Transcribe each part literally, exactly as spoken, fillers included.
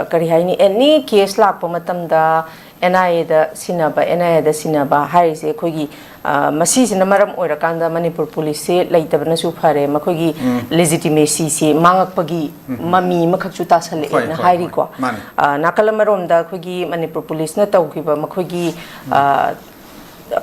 ꯑ, ꯀꯔꯤ ꯍꯥꯏꯅꯤ, ꯑꯦꯅꯤ ꯀꯦꯁ ꯂꯥꯛꯄ ꯃꯇꯝꯗ ꯑꯦꯟ ꯑꯥꯏ ꯑꯦꯗ ꯁꯤꯟꯅꯕ, ꯑꯦꯟ ꯑꯥꯏ ꯑꯦꯗ ꯁꯤꯟꯅꯕ ꯍꯥꯏꯔꯤꯁꯦ ꯑꯩꯈꯣꯏꯒꯤ, ꯑ, ꯃꯁꯤꯁꯤꯅ ꯃꯔꯝ ꯑꯣꯏꯔꯀꯥꯟꯗ ꯃꯅꯤꯄꯨꯔ ꯄꯨꯂꯤꯁꯁꯦ ꯂꯩꯇꯕꯅꯁꯨ ꯐꯔꯦ, ꯃꯈꯣꯏꯒꯤ ꯎꯝ꯫ ꯂꯦꯖꯤꯇꯤꯃꯦꯁꯤꯁꯤ ꯃꯥꯡꯉꯛꯄꯒꯤ ꯎꯝ꯫ ꯃꯃꯤ ꯑꯃꯈꯛꯁꯨ ꯇꯥꯁꯜꯂꯛꯑꯦꯅ ꯍꯣꯏ, ꯍꯣꯏ, ꯍꯥꯏꯔꯤꯀꯣ꯫ ꯍꯣꯏ꯫ ꯃꯥꯅꯤ꯫ ꯑ, ꯅꯥꯀꯜ ꯑꯃꯔꯣꯝꯗ ꯑꯩꯈꯣꯏꯒꯤ ꯃꯅꯤꯄꯨꯔ ꯄꯨꯂꯤꯁꯅ ꯇꯧꯈꯤꯕ ꯃꯈꯣꯏꯒꯤ, ꯎꯝ꯫ ꯑ,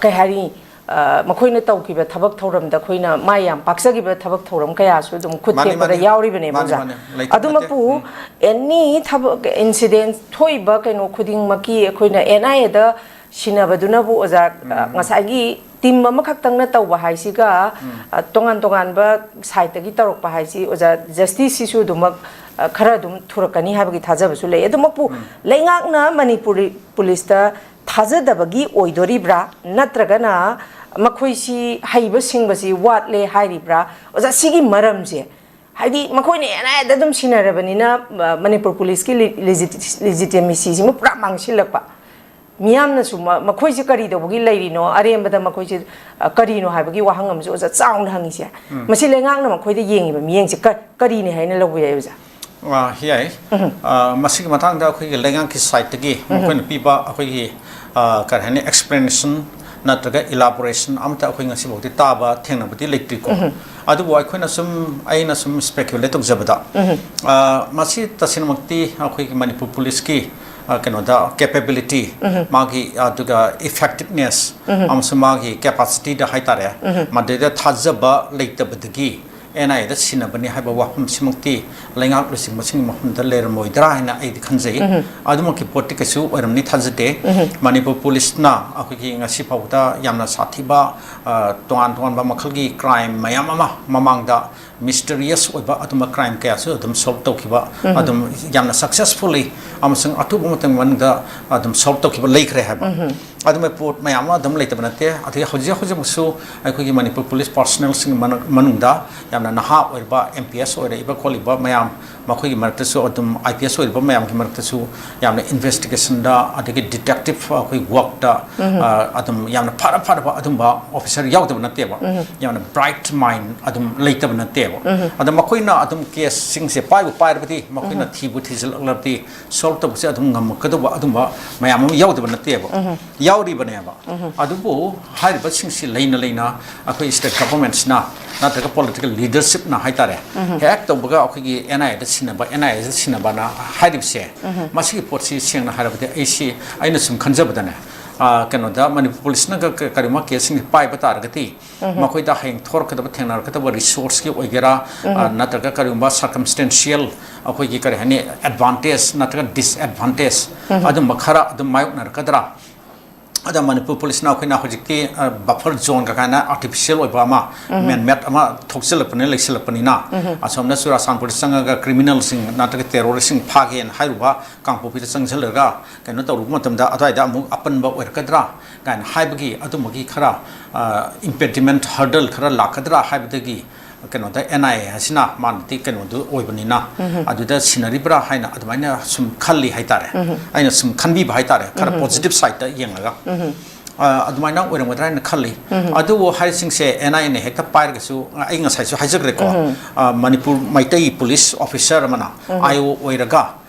ꯀꯩ ꯍꯥꯏꯅꯤ, ꯑ, ꯃꯈꯣꯏꯅ ꯇꯧꯈꯤꯕ ꯊꯕꯛ ꯊꯧꯔꯝꯗ ꯑꯩꯈꯣꯏꯅ ꯃꯥꯏ ꯌꯥꯝ ꯄꯥꯛꯆꯈꯤꯕ ꯊꯕꯛ ꯊꯧꯔꯝ ꯀꯌꯥꯁꯨ ꯑꯗꯨꯝ ꯈꯨꯠ ꯃꯥꯅꯤ, ꯊꯦꯛꯄꯗ ꯃꯥꯅꯤ꯫ ꯌꯥꯎꯔꯤꯕꯅꯦꯕ, ꯃꯥꯅꯤ, ꯑꯣꯖꯥ꯫ ꯃꯥꯅꯤ꯫ ꯂꯩꯇꯕ ꯅꯠꯇꯦ꯫ ꯑꯗꯨꯃꯛꯄꯨ ꯎꯝ꯫ ꯑꯦꯅꯤ ꯊꯕꯛ, ꯏꯟꯁꯤꯗꯦꯟ ꯊꯣꯛꯏꯕ ꯀꯩꯅꯣ ꯈꯨꯗꯤꯡꯃꯛꯀꯤ ꯑꯩꯈꯣꯏꯅ ꯑꯦꯟ ꯑꯥꯏ ꯑꯦꯗ ꯁꯤꯟꯅꯕꯗꯨꯅꯕꯨ, ꯑꯣꯖꯥ, ꯑ, ꯎꯝ꯫ ꯉꯁꯥꯏꯒꯤ ꯇꯤꯝ ꯑꯃꯈꯛꯇꯪꯅ ꯇꯧꯕ ꯍꯥꯏꯁꯤꯒ, ꯎꯝ꯫ ꯑ, ꯇꯣꯉꯥꯟ ꯇꯣꯉꯥꯟꯕ ꯁꯥꯏꯠꯇꯒꯤ ꯇꯧꯔꯛꯄ ꯍꯥꯏꯁꯤ, ꯑꯣꯖꯥ, ꯖꯁꯇꯤꯁꯁꯤꯁꯨ ꯑꯗꯨꯃꯛ, ꯑ, ꯈꯔ ꯑꯗꯨꯝ ꯊꯨꯔꯛꯀꯅꯤ ꯍꯥꯏꯕꯒꯤ ꯊꯥꯖꯕꯁꯨ ꯂꯩ꯫ ꯑꯗꯨꯃꯛꯄꯨ ꯎꯝ꯫ ꯂꯩꯉꯥꯛꯅ ꯃꯅꯤꯄꯨꯔꯤ ꯄꯨꯂꯤꯁꯇ ꯊꯥꯖꯗꯕꯒꯤ ꯑꯣꯏꯗꯣꯔꯤꯕ꯭ꯔꯥ, ꯅꯠꯇ꯭ꯔꯒꯅ ꯃꯈꯣꯏꯁꯤ ꯍꯩꯕ ꯁꯤꯡꯕꯁꯤ ꯋꯥꯠꯂꯦ ꯍꯥꯏꯔꯤꯕ꯭ꯔꯥ? ꯑꯣꯖꯥ, ꯁꯤꯒꯤ ꯃꯔꯝꯁꯦ, ꯍꯥꯏꯗꯤ ꯃꯈꯣꯏꯅ ꯑꯦꯟ ꯑꯥꯏ ꯑꯦꯗ ꯑꯗꯨꯝ ꯁꯤꯟꯅꯔꯕꯅꯤꯅ, ꯑ, ꯃꯅꯤꯄꯨꯔ ꯄꯨꯂꯤꯁꯀꯤ ꯂꯤ-, ꯂꯤꯖꯤꯇꯤ-, ꯂꯤꯖꯤꯇꯤꯃꯦꯁꯤꯁꯤꯃ ꯄꯨꯔꯥ ꯃꯥꯡꯁꯤꯜꯂꯛꯄ꯫ ꯃꯤꯌꯥꯝꯅꯁꯨ ꯃ-, ꯃꯈꯣꯏꯁꯦ ꯀꯔꯤ ꯇꯧꯕꯒꯤ ꯂꯩꯔꯤꯅꯣ, ꯑꯔꯦꯝꯕꯗ ꯃꯈꯣꯏꯁꯦ, ꯑ, ꯀꯔꯤꯅꯣ ꯍꯥꯏꯕꯒꯤ ꯋꯥꯍꯪ ꯑꯃꯁꯨ ꯑꯣꯖꯥ ꯆꯥꯎꯅ ꯍꯪꯉꯤꯁꯦ꯫ ꯎꯝ꯫ ꯃꯁꯤ ꯂꯩꯉꯥꯛꯅ ꯃꯈꯣꯏꯗ ꯌꯦꯡꯉꯤꯕ ꯃꯤꯠꯌꯦꯡꯁꯦ ꯀ-, ꯀꯔꯤꯅꯤ ꯍꯥꯏꯅ ꯂꯧꯕ ꯌꯥꯏ, ꯑꯣꯖꯥ? ꯑ, ꯌꯥꯏ꯫ ꯎꯝ꯫ ꯑ, ꯃꯁꯤꯒꯤ ꯃꯇꯥꯡꯗ ꯑꯩꯈꯣꯏꯒꯤ ꯂꯩꯉꯥꯛꯀꯤ ꯁꯥꯏꯠꯇꯒꯤ ꯎꯝ꯫ ꯃꯈꯣꯏꯅ ꯄꯤꯕ ꯑꯩꯈꯣꯏꯒꯤ, ꯑ, ꯀꯔꯤ ꯍꯥꯏꯅꯤ, ꯑꯦꯛꯁꯄ꯭ꯂꯦꯅꯦꯁꯟ ꯅꯠꯇ꯭ꯔꯒ ꯏꯂꯥꯕꯣꯔꯦꯁꯟ ꯑꯃꯠꯇ ꯑꯩꯈꯣꯏ ꯉꯁꯤꯐꯥꯎꯗꯤ ꯇꯥꯕ ꯊꯦꯡꯅꯕꯗꯤ ꯂꯩꯇ꯭ꯔꯤꯀꯣ꯫ ꯎꯝ꯫ ꯑꯗꯨꯕꯨ ꯑꯩꯈꯣꯏꯅ ꯁꯨꯝ, ꯑꯩꯅ ꯁꯨꯝ ꯁ꯭ꯄꯦꯀ꯭ꯌꯨꯂꯦꯠ ꯇꯧꯖꯕꯗ, ꯎꯝ꯫ ꯑ, ꯃꯁꯤ ꯇꯁꯦꯡꯅꯃꯛꯇꯤ ꯑꯩꯈꯣꯏꯒꯤ ꯃꯅꯤꯄꯨꯔ ꯄꯨꯂꯤꯁꯀꯤ, ꯑ, ꯀꯩꯅꯣꯗ ꯀꯦꯄꯦꯕꯤꯂꯤꯇꯤ, ꯎꯝ꯫ ꯃꯥꯒꯤ, ꯑꯗꯨꯒ ꯏꯐꯦꯛꯇꯤꯕꯅꯦꯁ ꯎꯝ꯫ ꯑꯃꯁꯨꯡ ꯃꯥꯒꯤ ꯀꯦꯄꯥꯁꯤꯇꯤꯗ ꯍꯥꯏꯇꯥꯔꯦ, ꯎꯝ꯫ ꯃꯗꯩꯗ ꯊꯥꯖꯕ ꯂꯩꯇꯕꯗꯒꯤ ꯑꯦꯟ ꯑꯥꯏ ꯑꯦꯗ ꯁꯤꯟꯅꯕꯅꯤ ꯍꯥꯏꯕ ꯋꯥꯐꯝꯁꯤꯃꯛꯇꯤ ꯂꯩꯉꯥꯛ ꯂꯨꯆꯤꯡꯕꯁꯤꯡꯒꯤ ꯃꯐꯝꯗ ꯂꯩꯔꯝꯃꯣꯏꯗ꯭ꯔꯥ ꯍꯥꯏꯅ ꯑꯩꯗꯤ ꯈꯟꯖꯩ꯫ ꯎꯝ꯫ ꯑꯗꯨꯃꯛꯀꯤ ꯄꯣꯠꯇꯤ ꯀꯩꯁꯨ ꯑꯣꯏꯔꯝꯅꯤ ꯊꯥꯖꯗꯦ꯫ ꯎꯝ꯫ ꯃꯅꯤꯄꯨꯔ ꯄꯨꯂꯤꯁꯅ ꯑꯩꯈꯣꯏꯒꯤ ꯉꯁꯤ ꯐꯥꯎꯕꯗ ꯌꯥꯝꯅ ꯁꯥꯊꯤꯕ, ꯑ, ꯇꯣꯉꯥꯟ ꯇꯣꯉꯥꯟꯕ ꯃꯈꯜꯒꯤ ꯀ꯭ꯔꯥꯏꯝ ꯃꯌꯥꯝ ꯑꯃ ꯃꯃꯥꯡꯗ ꯃꯤꯁꯇꯔꯤꯌꯁ ꯑꯣꯏꯕ ꯑꯗꯨꯝꯕ ꯀ꯭ꯔꯥꯏꯝ ꯀꯌꯥꯁꯨ ꯑꯗꯨꯝ ꯁꯣꯜꯕ ꯇꯧꯈꯤꯕ, ꯎꯝ꯫ ꯑꯗꯨꯝ ꯌꯥꯝꯅ ꯁꯛꯁꯦꯁꯐꯨꯜꯂꯤ ꯑꯃꯁꯨꯡ ꯑꯊꯨꯕ ꯃꯇꯝꯒꯤ ꯃꯅꯨꯡꯗ ꯑꯗꯨꯝ ꯁꯣꯜꯕ ꯇꯧꯈꯤꯕ ꯂꯩꯈ꯭ꯔꯦ ꯍꯥꯏꯕ꯫ ꯑꯗꯨꯃꯥꯏ ꯄꯣꯠ ꯃꯌꯥꯝ ꯑꯃ ꯑꯗꯨꯝ ꯂꯩꯇꯕ ꯅꯠꯇꯦ꯫ ꯑꯗꯒꯤ ꯍꯧꯖꯤꯛ ꯍꯧꯖꯤꯛꯃꯛꯁꯨ ꯑꯩꯈꯣꯏꯒꯤ ꯃꯅꯤꯄꯨꯔ ꯄꯨꯂꯤꯁ ꯄꯥꯔꯁꯅꯦꯜꯁꯤꯡꯒꯤ ꯃꯅꯨꯡ-, ꯃꯅꯨꯡꯗ ꯌꯥꯝꯅ ꯅꯍꯥ ꯑꯣꯏꯔꯤꯕ ꯑꯦꯝ ꯄꯤ ꯑꯦꯁ ꯑꯣꯏꯔꯛꯏꯕ ꯈꯣꯠꯂꯤꯕ ꯃꯌꯥꯝ, ꯃꯈꯣꯏꯒꯤ ꯃꯔꯛꯇꯁꯨ ꯑꯗꯨꯝ ꯑꯥꯏ ꯄꯤ ꯑꯦꯁ ꯑꯣꯏꯔꯤꯕ ꯃꯌꯥꯝꯒꯤ ꯃꯔꯛꯇꯁꯨ ꯌꯥꯝꯅ ꯏꯟꯚꯦꯁꯇꯤꯒꯦꯁꯟꯗ, ꯑꯗꯒꯤ ꯗꯤꯇꯦꯛꯇꯤꯚ ꯑꯩꯈꯣꯏ ꯋꯥꯔꯛꯇ, ꯑ, ꯑꯗꯨꯝ ꯌꯥꯝꯅ ꯐꯔ ꯐꯔꯕ ꯑꯗꯨꯝꯕ ꯑꯣꯐꯤꯁꯔ ꯌꯥꯎꯗꯕ ꯅꯠꯇꯦꯕ꯫ ꯌꯥꯝꯅ ꯕ꯭ꯔꯥꯏꯠ ꯃꯥꯏꯟ ꯑꯗꯨꯝ ꯂꯩꯇꯕ ꯅꯠꯇꯦꯕ꯫ ꯑꯗꯣ ꯃꯈꯣꯏꯅ ꯑꯗꯨꯝ ꯀꯦꯁꯁꯤꯡꯁꯦ ꯄꯥꯏꯕꯨ ꯄꯥꯏꯔꯕꯗꯤ, ꯃꯈꯣꯏꯅ ꯊꯤꯕꯨ ꯊꯤꯖꯤꯜꯂꯛꯂꯕꯗꯤ, ꯁꯣꯜꯕ ꯇꯧꯕꯁꯦ ꯑꯗꯨꯝ ꯉꯝꯃꯛꯀꯗꯧꯕ ꯑꯗꯨꯝꯕ ꯃꯌꯥꯝ ꯑꯃ ꯌꯥꯎꯗꯕ ꯅꯠꯇꯦꯕ꯫ ꯌꯥꯎꯔꯤꯕꯅꯦꯕ꯫ ꯑꯗꯨꯕꯨ ꯍꯥꯏꯔꯤꯕꯁꯤꯡꯁꯤ ꯂꯩꯅ ꯂꯩꯅ ꯑꯩꯈꯣꯏ ꯁ꯭ꯇꯦꯠ ꯒꯚꯔꯟꯃꯦꯟꯠꯁꯤꯅ ꯅꯠꯇ꯭ꯔꯒ ꯄꯣꯂꯤꯇꯤꯀꯦꯜ ꯂꯤꯗꯔꯁꯤꯞꯅ ꯍꯥꯏꯇꯥꯔꯦ, ꯍꯦꯛ ꯇꯧꯕꯒ ꯑꯩꯈꯣꯏꯒꯤ ꯑꯦꯟ ꯑꯥꯏ ꯑꯦꯗ ꯁꯤꯟꯅꯕ, ꯑꯦꯟ ꯑꯥꯏ ꯑꯦꯗ ꯁꯤꯟꯅꯕꯅ ꯍꯥꯏꯔꯤꯕꯁꯦ, ꯃꯁꯤꯒꯤ ꯄꯣꯠꯁꯤ ꯁꯦꯡꯅ ꯍꯥꯏꯔꯕꯗꯤ ꯑꯩꯁꯤ, ꯑꯩꯅ ꯁꯨꯝ ꯈꯟꯖꯕꯗꯅꯦ, ꯑ, ꯀꯩꯅꯣꯗ ꯃꯅꯤꯄꯨꯔ ꯄꯨꯂꯤꯁꯅꯒ ꯀ-, ꯀꯔꯤꯒꯨꯝꯕ ꯀꯦꯁꯁꯤꯡꯁꯤ ꯄꯥꯏꯕ ꯇꯥꯔꯒꯗꯤ, ꯃꯈꯣꯏꯗ ꯍꯌꯦꯡ ꯊꯣꯔꯛꯀꯗꯕ, ꯊꯦꯡꯅꯔꯛꯀꯗꯕ ꯔꯤꯁꯣꯔꯁꯀꯤ ꯑꯣꯏꯒꯦꯔꯥ, ꯑ, ꯅꯠꯇ꯭ꯔꯒ ꯀꯔꯤꯒꯨꯝꯕ ꯁꯔꯀꯝꯁꯇꯦꯟꯁꯤꯌꯦꯜ ꯑꯩꯈꯣꯏꯒꯤ ꯀꯔꯤ ꯍꯥꯏꯅꯤ, ꯑꯦꯗꯚꯥꯟꯇꯦꯖ ꯅꯠꯇ꯭ꯔꯒ ꯗꯤꯁꯑꯦꯗꯚꯥꯟꯇꯦꯖ ꯑꯗꯨꯝꯕ ꯈꯔ ꯑꯗꯨꯝ ꯃꯥꯌꯣꯛꯅꯔꯛꯀꯗ꯭ꯔꯥ? ꯑꯗ ꯃꯅꯤꯄꯨꯔ ꯄꯨꯂꯤꯁꯅ ꯑꯩꯈꯣꯏꯅ ꯍꯧꯖꯤꯛꯇꯤ, ꯑ, ꯕꯐꯔ ꯖꯣꯟꯒ ꯀꯥꯏꯅ ꯑꯥꯔꯇꯤꯐꯤꯁꯤꯌꯦꯜ ꯑꯣꯏꯕ ꯑꯃ, ꯃꯦꯟꯃꯦꯗ ꯑꯃ ꯊꯣꯛꯆꯤꯜꯂꯛꯄꯅꯤꯅ, ꯂꯩꯁꯤꯜꯂꯛꯄꯅꯤꯅ, ꯑꯁꯣꯝꯅ ꯆꯨꯔꯥꯆꯥꯟꯄꯨꯔꯗ ꯆꯪꯉꯒ ꯀ꯭ꯔꯤꯃꯤꯅꯦꯜꯁꯤꯡ ꯅꯠꯇ꯭ꯔꯒ ꯇꯦꯔꯣꯔꯤꯁꯁꯤꯡ ꯐꯥꯒꯦꯅ ꯍꯥꯏꯔꯨꯕ, ꯀꯥꯡꯄꯣꯛꯄꯤꯗ ꯆꯪꯁꯤꯜꯂꯒ ꯀꯩꯅꯣ ꯇꯧꯔꯨꯕ ꯃꯇꯝꯗ ꯑꯗꯨꯋꯥꯏꯗ ꯑꯃꯨꯛ ꯑꯄꯟꯕ ꯑꯣꯏꯔꯛꯀꯗ꯭ꯔꯥ ꯀꯥꯏꯅ ꯍꯥꯏꯕꯒꯤ ꯑꯗꯨꯝꯕꯒꯤ ꯈꯔ, ꯑ, ꯏꯝꯄꯦꯗꯤꯃꯦꯟꯠ, ꯍꯔꯗꯜ ꯈꯔ ꯂꯥꯛꯀꯗ꯭ꯔꯥ ꯍꯥꯏꯕꯗꯒꯤ ꯀꯩꯅꯣꯗ ꯑꯦꯟ ꯑꯥꯏ ꯑꯦ ꯍꯥꯏꯁꯤꯅ ꯃꯥꯅꯗꯤ ꯀꯩꯅꯣꯗꯨ ꯑꯣꯏꯕꯅꯤꯅ, ꯑꯗꯨꯗ ꯁꯤꯟꯅꯔꯤꯕ꯭ꯔꯥ ꯍꯥꯏꯅ ꯑꯗꯨꯃꯥꯏꯅ ꯁꯨꯝ ꯈꯜꯂꯤ ꯍꯥꯏꯇꯥꯔꯦ꯫ ꯑꯩꯅ ꯁꯨꯝ ꯈꯟꯕꯤꯕ ꯍꯥꯏꯇꯥꯔꯦ, ꯈꯔ ꯄꯣꯖꯤꯇꯤꯚ ꯁꯥꯏꯗꯇ ꯌꯦꯡꯂꯒ꯫ ꯑ, ꯑꯗꯨꯃꯥꯏꯅ ꯑꯣꯏꯔꯝꯒꯗ꯭ꯔꯥ ꯍꯥꯏꯅ ꯈꯜꯂꯤ꯫ ꯑꯗꯨꯕꯨ ꯍꯥꯏꯔꯤꯁꯤꯡꯁꯦ ꯑꯦꯟ ꯑꯥꯏ ꯑꯦꯅ ꯍꯦꯛꯇ ꯄꯥꯏꯔꯒꯁꯨ, ꯑꯩ ꯉꯁꯥꯏꯁꯨ ꯍꯥꯏꯖꯈ꯭ꯔꯦꯀꯣ, ꯑ, ꯃꯅꯤꯄꯨꯔ ꯃꯩꯇꯩ ꯄꯨꯂꯤꯁ ꯑꯣꯐꯤꯁꯔ ꯑꯃꯅ ꯑꯥꯏ ꯑꯣ ꯑꯣꯏꯔꯒ,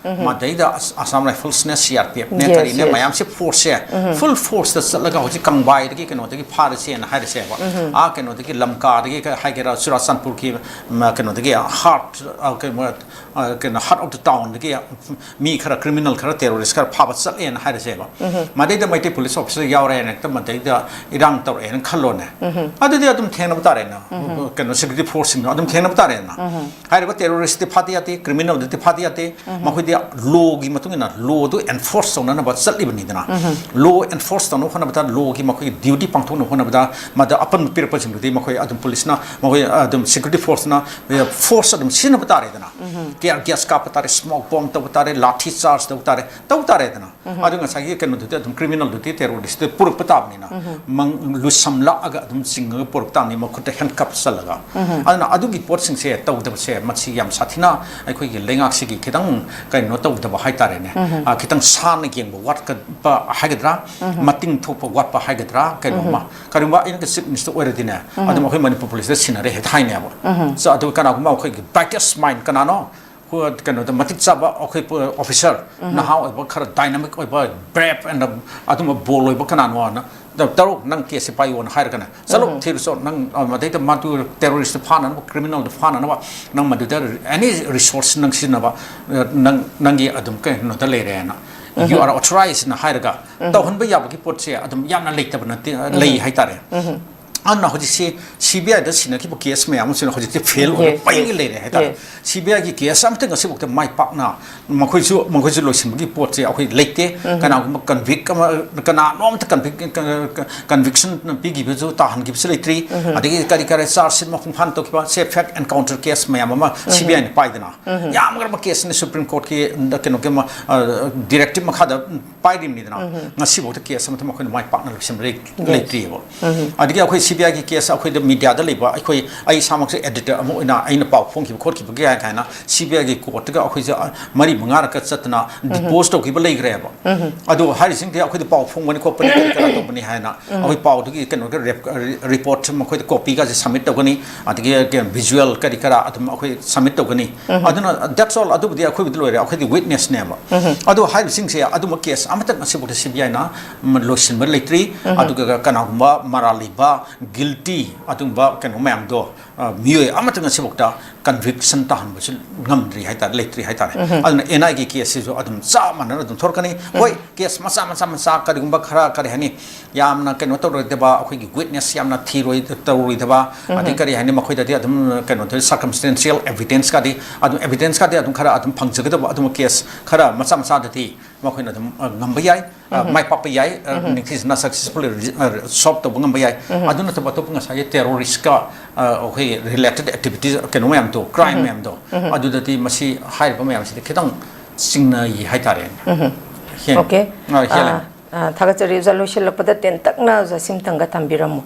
ꯃꯗꯩꯗ ꯑꯁ-, ꯑꯁꯥꯝ ꯔꯥꯏꯐꯜꯁꯅꯦ, ꯁꯤ ꯑꯥꯔ ꯄꯤ ꯑꯦꯐꯅꯦ, Yes, ꯀꯔꯤꯅꯦ, yes. ꯃꯌꯥꯝꯁꯦ ꯐꯣꯔꯁꯁꯦ ꯐꯨꯜ ꯐꯣꯔꯁꯇ ꯆꯠꯂꯒ ꯍꯧꯖꯤꯛ ꯀꯪꯕꯥꯏꯗꯒꯤ ꯀꯩꯅꯣꯗꯒꯤ ꯐꯥꯔꯁꯦꯅ ꯍꯥꯏꯔꯁꯦꯕ꯫ ꯑꯥ ꯀꯩꯅꯣꯗꯒꯤ ꯂꯝꯀꯥꯗꯒꯤ ꯀ-, ꯍꯥꯏꯒꯦꯔꯥ, ꯆꯨꯔꯥꯆꯥꯟꯄꯨꯔꯒꯤ, ꯃ, ꯀꯩꯅꯣꯗꯒꯤ ꯍꯥꯔꯠ, ꯑ, ꯀꯩꯅꯣ, ꯑ, ꯀꯩꯅꯣ, ꯍꯥꯔꯠ ꯑꯣꯐ ꯗ ꯇꯥꯎꯟꯗꯒꯤ ꯃꯤ ꯈꯔ, ꯀ꯭ꯔꯤꯃꯤꯅꯦꯜ ꯈꯔ, ꯇꯦꯔꯣꯔꯤꯁ ꯈꯔ ꯐꯥꯕ ꯆꯠꯂꯦꯅ ꯍꯥꯏꯔꯁꯦꯕ꯫ ꯃꯗꯩꯗ ꯃꯩꯇꯩ ꯄꯨꯂꯤꯁ ꯑꯣꯐꯤꯁꯔ ꯌꯥꯎꯔꯦꯅ ꯍꯦꯛꯇ ꯃꯗꯩꯗ ꯏꯔꯥꯡ ꯇꯧꯔꯛꯑꯦꯅ ꯈꯜꯂꯣꯅꯦ꯫ ꯑꯗꯨꯗꯤ ꯑꯗꯨꯝ ꯊꯦꯡꯅꯕ ꯇꯥꯔꯦꯅ꯫ ꯀꯩꯅꯣ, ꯁꯦꯀ꯭ꯌꯨꯔꯤꯇꯤ ꯐꯣꯔꯁꯁꯤꯡꯗꯣ ꯑꯗꯨꯝ ꯊꯦꯡꯅꯕ ꯇꯥꯔꯦꯅ꯫ ꯍꯥꯏꯔꯤꯕ ꯇꯦꯔꯣꯔꯤꯁꯇꯤ ꯐꯥꯗ ꯌꯥꯗꯦ, ꯀ꯭ꯔꯤꯃꯤꯅꯦꯜꯗꯨꯗꯤ ꯐꯥꯗ ꯌꯥꯗꯦ, ꯃꯈꯣꯏꯗꯤ ꯂꯣꯒꯤ ꯃꯇꯨꯡ ꯏꯟꯅ ꯂꯣꯗꯨ ꯑꯦꯟꯐꯣꯔꯁ ꯇꯧꯅꯅꯕ ꯆꯠꯂꯤꯕꯅꯤꯗꯅ꯫ ꯂꯣ ꯑꯦꯟꯐꯣꯔꯁ ꯇꯧꯅꯕ ꯍꯣꯠꯅꯕꯗ, ꯂꯣꯒꯤ ꯃꯈꯣꯏꯒꯤ ꯗ꯭ꯌꯨꯇꯤ ꯄꯥꯡꯊꯣꯛꯅꯕ ꯍꯣꯠꯅꯕꯗ, ꯃꯗ ꯑꯄꯟꯕ ꯄꯤꯔꯛꯄꯁꯤꯡꯗꯨꯗꯤ ꯃꯈꯣꯏ ꯑꯗꯨꯝ ꯄꯨꯂꯤꯁꯅ, ꯃꯈꯣꯏ ꯑꯗꯨꯝ ꯁꯦꯀ꯭ꯌꯨꯔꯤꯇꯤ ꯐꯣꯔꯁꯅ ꯐꯣꯔꯁ ꯑꯗꯨꯝ ꯁꯤꯖꯤꯟꯅꯕ ꯇꯥꯔꯦꯗꯅ꯫ ꯇꯤꯌꯔ ꯒ꯭ꯌꯥꯁ ꯀꯥꯞꯄ ꯇꯥꯔꯦ, ꯁ꯭ꯃꯣꯛ ꯕꯣꯝ ꯇꯧꯕ ꯇꯥꯔꯦ, ꯂꯥꯊꯤ ꯆꯥꯔꯖ ꯇꯧꯕ ꯇꯥꯔꯦ, ꯇꯧ ꯇꯥꯔꯦꯗꯅ꯫ ꯑꯗꯨ ꯉꯁꯥꯏꯒꯤ ꯀꯩꯅꯣꯗꯨꯗꯤ ꯑꯗꯨꯝ ꯀ꯭ꯔꯤꯃꯤꯅꯦꯜꯗꯨꯗꯤ ꯇꯦꯔꯣꯔꯤꯁꯇꯨ ꯄꯨꯔꯛꯄ ꯇꯥꯕꯅꯤꯅ, ꯃꯪ-, ꯂꯨꯁꯝꯂꯛꯑꯒ ꯑꯗꯨꯝ ꯆꯤꯡꯉꯒ ꯄꯨꯔꯛ ꯇꯥꯕꯅꯤ, ꯃꯈꯨꯠꯇ ꯍꯦꯟꯀꯞ ꯆꯜꯂꯒ꯫ ꯑꯗꯨꯅ ꯑꯗꯨꯒꯤ ꯄꯣꯠꯁꯤꯡꯁꯦ ꯇꯧꯗꯕꯁꯦ ꯃꯁꯤ ꯌꯥꯝ ꯁꯥꯊꯤꯅ ꯑꯩꯈꯣꯏꯒꯤ ꯂꯩꯉꯥꯛꯁꯤꯒꯤ ꯈꯤꯇꯪ ꯀꯩꯅꯣ ꯇꯧꯗꯕ ꯍꯥꯏꯇꯥꯔꯦꯅꯦ꯫ ꯑ, ꯈꯤꯇꯪ ꯁꯥꯟꯅ ꯌꯦꯡꯕ ꯋꯥꯠꯄ ꯍꯥꯏꯒꯗ꯭ꯔꯥ, ꯃꯇꯤꯡ ꯊꯣꯛꯄ ꯋꯥꯠꯄ ꯍꯥꯏꯒꯗ꯭ꯔꯥ, ꯀꯩꯅꯣꯝꯃ꯫ ꯀꯔꯤꯒꯨꯝꯕ ꯑꯩꯅꯒ ꯆꯤꯐ ꯃꯤꯅꯤꯁꯇꯔ ꯑꯣꯏꯔꯗꯤꯅꯦ, ꯑꯗꯨꯝ ꯑꯩꯈꯣꯏ ꯃꯅꯤꯄꯨꯔ ꯄꯨꯂꯤꯁꯇ ꯁꯤꯟꯅꯔꯦ ꯍꯦꯛꯇ ꯍꯥꯏꯅꯦꯕ꯫ So, ꯑꯗꯨꯒ ꯀꯅꯥꯒꯨꯝꯕ ꯑꯩꯈꯣꯏꯒꯤ ꯕ꯭ꯔꯥꯏꯇꯦꯁ ꯃꯥꯏꯟ ꯀꯅꯥꯅꯣ? ꯍꯣ-, ꯀꯩꯅꯣꯗ ꯃꯇꯤꯛ ꯆꯥꯕ ꯑꯩꯈꯣꯏ ꯄꯨ-, ꯑꯣꯐꯤꯁꯔ, ꯅꯍꯥ ꯑꯣꯏꯕ, ꯈꯔ ꯗꯥꯏꯅꯥꯃꯤꯛ ꯑꯣꯏꯕ, ꯕ꯭ꯔꯦꯞ ꯑꯦꯟ ꯑꯗꯨꯝꯕ ꯕꯣꯜ ꯑꯣꯏꯕ ꯀꯅꯥꯅꯣꯅ, "ꯇꯧꯔꯣ, ꯅꯪ ꯀꯦꯁꯁꯦ ꯄꯥꯏꯌꯣꯅ" ꯍꯥꯏꯔꯒꯅ, "ꯆꯠꯂꯣ, ꯊꯤꯔꯨꯆꯣ, ꯅꯪ, ꯑ, ꯃꯗꯩꯗ ꯃꯗꯨ ꯇꯦꯔꯣꯔꯤꯁꯇ ꯐꯥꯅꯅꯕ, ꯀ꯭ꯔꯤꯃꯤꯅꯦꯜꯗ ꯐꯥꯅꯅꯕ, ꯅꯪ ꯃꯗꯨꯗ ꯑꯦꯅꯤ ꯔꯤꯁꯣꯔꯁ ꯅꯪ ꯁꯤꯖꯤꯟꯅꯕ, ꯑ, ꯅꯪ, ꯅꯪꯒꯤ ꯑꯗꯨꯝ ꯀꯩꯅꯣꯗ ꯂꯩꯔꯦꯅ, "You are authorized"ꯅ ꯍꯥꯏꯔꯒ ꯇꯧꯍꯟꯕ ꯌꯥꯕꯒꯤ ꯄꯣꯠꯁꯦ ꯑꯗꯨꯝ ꯌꯥꯝꯅ ꯂꯩꯇꯕ ꯅꯠꯇꯦ, ꯂꯩ ꯍꯥꯏꯇꯥꯔꯦ꯫ ꯑꯗꯨꯅ ꯍꯧꯖꯤꯛꯁꯤ ꯁꯤ ꯕꯤ ꯑꯥꯏꯗ ꯁꯤꯟꯅꯈꯤꯕ ꯀꯦꯁ ꯃꯌꯥꯝ ꯑꯃꯁꯤꯅ ꯍꯧꯖꯤꯛꯇꯤ ꯐꯦꯜ ꯑꯣꯏꯔ Yes, ꯄꯩꯒ yes, ꯂꯩꯔꯦ ꯍꯥꯏꯇꯥꯔꯦ꯫ Yes. ꯁꯤ ꯕꯤ ꯑꯥꯏꯒꯤ ꯀꯦꯁ ꯑꯃꯇ ꯉꯁꯤꯐꯥꯎꯗ ꯃꯥꯏ ꯄꯥꯛꯅ ꯃꯈꯣꯏꯁꯨ, ꯃꯈꯣꯏꯁꯨ ꯂꯣꯏꯁꯤꯟꯕꯒꯤ ꯄꯣꯠꯁꯦ ꯑꯩꯈꯣꯏ ꯂꯩꯇꯦ꯫ ꯀꯅꯥꯒꯨꯝꯕ ꯀꯟꯚꯤꯛ ꯑꯃ, ꯀꯅꯥꯅꯣꯝꯇ ꯀꯟꯚꯤꯛ-, ꯀ-, ꯀ-, ꯀꯟꯚꯤꯛꯁꯟ ꯄꯤꯈꯤꯕꯁꯨ, ꯇꯥꯍꯟꯈꯤꯕꯁꯨ ꯂꯩꯇ꯭ꯔꯤ꯫ ꯑꯗꯒꯤ ꯀꯔꯤ ꯀꯔꯤ ꯆꯥꯔꯖ ꯁꯤꯠ ꯃꯄꯨꯡ ꯐꯥꯅ ꯇꯧꯈꯤꯕ, ꯁꯦ, ꯐꯦꯛ ꯑꯦꯟꯀꯥꯎꯟꯇꯔ ꯀꯦꯁ ꯃꯌꯥꯝ ꯑꯃ ꯁꯤ ꯕꯤ ꯑꯥꯏꯅ ꯄꯥꯏꯗꯅ, ꯌꯥꯝꯈ꯭ꯔꯕ ꯀꯦꯁꯅꯤ, ꯁꯨꯄ꯭ꯔꯤꯝ ꯀꯣꯔꯠꯀꯤ ꯀꯩꯅꯣꯒꯤ ꯑꯃ, ꯑ, ꯗꯤꯔꯦꯛꯇꯤꯞ ꯃꯈꯥꯗ ꯄꯥꯏꯔꯤꯕꯅꯤꯗꯅ꯫ ꯉꯁꯤꯐꯥꯎꯗ ꯀꯦꯁ ꯑꯃꯇ ꯃꯈꯣꯏꯅ ꯃꯥꯏ ꯄꯥꯛꯅ ꯂꯣꯏꯁꯤꯟꯕ ꯂꯩ-, Yes. ꯂꯩꯇ꯭ꯔꯤꯑꯕ꯫ ꯑꯗꯒꯤ ꯑꯩꯈꯣꯏ ꯁꯤ ꯕꯤ ꯑꯥꯏꯒꯤ ꯀꯦꯁ ꯑꯩꯈꯣꯏꯗ ꯃꯤꯗꯤꯌꯥꯗ ꯂꯩꯕ, ꯑꯩꯈꯣꯏ, ꯑꯩ ꯏꯁꯥꯃꯛꯁꯨ ꯑꯦꯗꯤꯇꯔ ꯑꯃ ꯑꯣꯏꯅ ꯑꯩꯅ ꯄꯥꯎ ꯐꯣꯡꯈꯤꯕ ꯈꯣꯠꯈꯤꯕꯒꯤ ꯍꯥꯏ ꯀꯥꯏꯅ ꯁꯤ ꯕꯤ ꯑꯥꯏꯒꯤ ꯀꯣꯔꯠꯇꯒ ꯑꯩꯈꯣꯏꯁꯦ, ꯑ, ꯃꯔꯤ ꯃꯉꯥꯔꯛꯀ ꯆꯠꯇꯅ ꯗꯤꯄꯣꯖ ꯇꯧꯈꯤꯕ ꯂꯩꯈ꯭ꯔꯦꯕ꯫ ꯑꯗꯣ ꯍꯥꯏꯔꯤꯁꯤꯡꯗꯤ ꯑꯩꯈꯣꯏꯗ ꯄꯥꯎ ꯐꯣꯡꯕꯅꯤ ꯈꯣꯠꯄꯅꯤ ꯀꯔꯤ ꯀꯔꯥ ꯇꯧꯕꯅꯤ ꯍꯥꯏꯅ ꯑꯩꯈꯣꯏ ꯄꯥꯎꯗꯨꯒꯤ ꯀꯩꯅꯣꯒꯤ ꯔꯦꯞ-, ꯔꯤ-, ꯔꯤꯄꯣꯔꯠ ꯃꯈꯣꯏꯗ ꯀꯣꯄꯤꯒꯁꯦ ꯁꯕꯃꯤꯠ ꯇꯧꯒꯅꯤ, ꯑꯗꯒꯤ ꯀꯩꯅꯣ ꯚꯤꯖꯨꯋꯦꯜ ꯀꯔꯤ ꯀꯔꯥ ꯑꯗꯨꯝ ꯑꯩꯈꯣꯏ ꯁꯕꯃꯤꯠ ꯇꯧꯒꯅꯤ꯫ ꯑꯗꯨꯅ that's all, ꯑꯗꯨꯕꯨꯗꯤ ꯑꯩꯈꯣꯏꯕꯨꯗꯤ ꯂꯣꯏꯔꯦ, ꯑꯩꯈꯣꯏꯗꯤ ꯋꯤꯠꯅꯦꯁꯅꯦꯕ꯫ ꯑꯗꯣ ꯍꯥꯏꯔꯤꯕꯁꯤꯡꯁꯦ ꯑꯗꯨꯝꯕ ꯀꯦꯁ ꯑꯃꯇꯪ ꯉꯁꯤꯐꯥꯎꯗ ꯁꯤ ꯕꯤ ꯑꯥꯏꯅ ꯂꯣꯏꯁꯤꯟꯕ ꯂꯩꯇ꯭ꯔꯤ꯫ ꯑꯗꯨꯒ ꯀꯅꯥꯒꯨꯝꯕ ꯃꯔꯥꯜ ꯂꯩꯕ, ꯒꯤꯜꯇꯤ ꯑꯗꯨꯒꯨꯝꯕ ꯀꯩꯅꯣ ꯃꯌꯥꯝꯗꯣ, ꯑ, ꯃꯤꯑꯣꯏ ꯑꯃꯇ ꯉꯁꯤꯐꯥꯎꯗ ꯀꯟꯚꯤꯛꯁꯟ ꯇꯥꯍꯟꯕꯁꯨ ꯉꯝꯗ꯭ꯔꯤ ꯍꯥꯏꯇꯥꯔꯦ, ꯂꯩꯇ꯭ꯔꯤ ꯍꯥꯏꯇꯥꯔꯦ꯫ ꯑꯗꯨꯅ ꯑꯦꯟ ꯑꯥꯏ ꯑꯦꯒꯤ ꯀꯦꯁꯁꯤꯁꯨ ꯑꯗꯨꯝ ꯆꯞ ꯃꯥꯟꯅꯅ ꯑꯗꯨꯝ ꯊꯣꯔꯛꯀꯅꯤ꯫ ꯍꯣꯏ, ꯀꯦꯁ ꯃꯆꯥ ꯃꯆꯥ ꯃꯆꯥ ꯀꯔꯤꯒꯨꯝꯕ ꯈꯔ, ꯀꯔꯤ ꯍꯥꯏꯅꯤ, ꯌꯥꯝꯅ ꯀꯩꯅꯣ ꯇꯧꯔꯣꯏꯗꯕ, ꯑꯩꯈꯣꯏꯒꯤ ꯋꯤꯠꯅꯦꯁ ꯌꯥꯝꯅ ꯊꯤꯔꯣꯏ ꯇꯧꯔꯣꯏꯗꯕ, ꯑꯗꯩ ꯀꯔꯤ ꯍꯥꯏꯅꯤ, ꯃꯈꯣꯏꯗꯗꯤ ꯑꯗꯨꯝ ꯀꯩꯅꯣ ꯇꯧꯋꯤ, ꯁꯔꯀꯝꯁꯇꯦꯟꯁꯤꯌꯦꯜ ꯑꯦꯚꯤꯗꯦꯟꯁꯀꯗꯤ, ꯑꯗꯨꯝ ꯑꯦꯚꯤꯗꯦꯟꯁꯀꯗꯤ ꯑꯗꯨꯝ ꯈꯔ ꯑꯗꯨꯝ ꯐꯪꯖꯒꯗꯕ, ꯑꯗꯨꯝꯕ ꯀꯦꯁ ꯈꯔ ꯃꯆꯥ ꯃꯆꯥꯗꯗꯤ ꯃꯈꯣꯏꯅ ꯑꯗꯨꯝ, ꯑ, ꯉꯝꯕ ꯌꯥꯏ, ꯑ, ꯃꯥꯏ ꯄꯥꯛꯄ ꯌꯥꯏ, ꯑ, ꯅꯤꯡꯊꯤꯖꯅ ꯁꯛꯁꯦꯁꯐꯨꯜꯂꯤ ꯁꯣꯜꯕ ꯇꯧꯕ ꯉꯝꯕ ꯌꯥꯏ꯫ ꯑꯗꯨ ꯅꯠꯇꯕ ꯑꯇꯣꯞꯄ ꯉꯁꯥꯏꯒꯤ ꯇꯦꯔꯣꯔꯤꯁꯀ, ꯑ, ꯑꯩꯈꯣꯏꯒꯤ ꯔꯤꯂꯦꯇꯦꯠ ꯑꯦꯛꯇꯤꯚꯤꯇꯤꯁ, ꯀꯩꯅꯣ ꯃꯌꯥꯝꯗꯣ, ꯀ꯭ꯔꯥꯏꯝ ꯃꯌꯥꯝꯗꯣ, ꯑꯗꯨꯗꯗꯤ ꯃꯁꯤ ꯍꯥꯏꯔꯤꯕ ꯃꯌꯥꯝꯁꯤꯗꯤ ꯈꯤꯇꯪ ꯆꯤꯡꯅꯩ ꯍꯥꯏꯇꯥꯔꯦ꯫ Hand-, okay. ꯑ, ꯍꯦꯜꯂꯦ꯫ ꯑ, ꯑ, ꯊꯥꯒꯠꯆꯔꯤ ꯑꯣꯖꯥ꯫ ꯂꯣꯏꯁꯤꯜꯂꯛꯄꯗ ꯇꯦꯟꯇꯛꯅ ꯑꯣꯖꯥ ꯁꯤꯝꯇꯪꯒ ꯊꯝꯕꯤꯔꯝꯃꯨ꯫